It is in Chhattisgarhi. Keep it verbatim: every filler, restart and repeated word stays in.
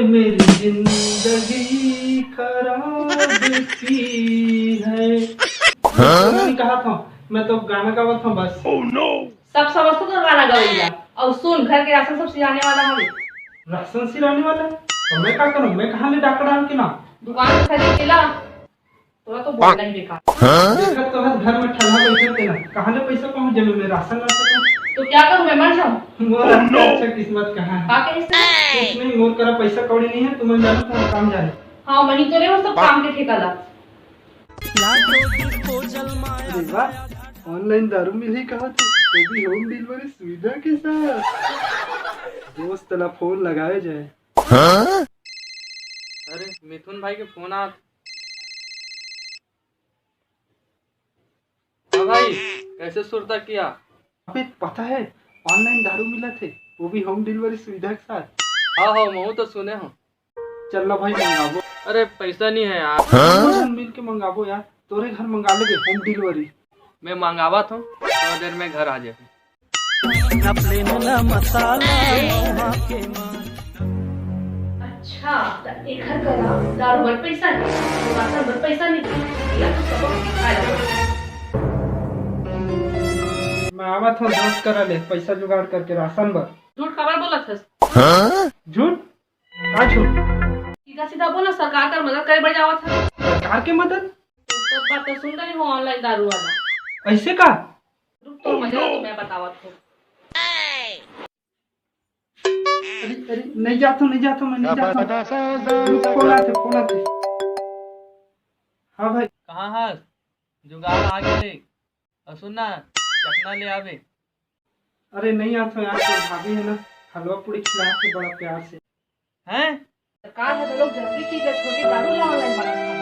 मेरी जिंदगी खराब की है। हाँ? मैं कहा था, मैं तो गाना गावत हूँ बस। सब समझ तो गाना गवैया। और सुन, घर के राशन सब सिराने वाला हवे। राशन सिराने वाला? तो मैं का करूँ? मैं कहाँ ले डाकडाल के ना? दुकान से खरीद के ला। तोला तो बोलना ही बेकार। देखत तो हस घर में ठल्हा बैठे तेला, कहाँ ले पैसा पहुँच जावे, मैं राशन ला सकूँ? तो क्या करूँ, मैं मर जाऊँ? मोर अच्छा किस्मत कहाँ है? का कहे से? कुछ नहीं, मोर करा पैसा कौड़ी नहीं है, तुमन जानो तुम्हारा काम जाने। हाँ, वही तो रे, वो सब काम के ठेका ला। अरे वाह, ऑनलाइन दारू मिलही कहा थे, वो भी होम डिलीवरी सुविधा के साथ। दोस्त ला फोन लगाए जाए। अरे, मिथुन भाई के फोन आत। हाँ भाई, कैसे सुरता किया? अबे पता है, ऑनलाइन दारू मिला थे, वो भी होम डिलीवरी सुविधा के साथ। हाँ हाँ, महू तो सुने हूँ। चल ना भाई, मंगाबो। अरे, पैसा नहीं है यार। दोनों झन मिल के मंगाबो यार, तोरे घर मंगा लेबे होम डिलीवरी। मैं मंगावत हूँ, थोड़ा देर में घर आ जाए। अच्छा, त एकर करा दारू बर पैसा नहीं, राशन बर पैसा नहीं, या तो सबक सिखाए ला। मैं आवत हूँ दोस्त करा ले पैसा जुगाड़ करके राशन बर। झूठ काबर बोलत हस? झूठ? का झूठ? सीधा सीधा बोल ना, सरकार कर मदद करे बर जावत हस। सरकार के मदद? तो सब बात तो सुन रही हूँ ऑनलाइन दारू वाला। ऐसे का? रुक, तो मजा तो मैं बतावत हूँ। अरे, अरे, नहीं जाता हूँ, नहीं जाता हूँ, मैं नहीं जाता हूँ। रुक, फोन आते, फोन आते। हाँ भाई। कहाँ हस? जुगाड़ आ गए रे। और सुन ना, चखना ले आवे। अरे नहीं आता हूँ यार, तो भाभी है ना, हलवा पूड़ी खिलाते बड़ा प्यार से। हैं? सरकार ह तो लोग जरूरी चीज है, छोटी दारू ला ऑनलाइन मंगाथे।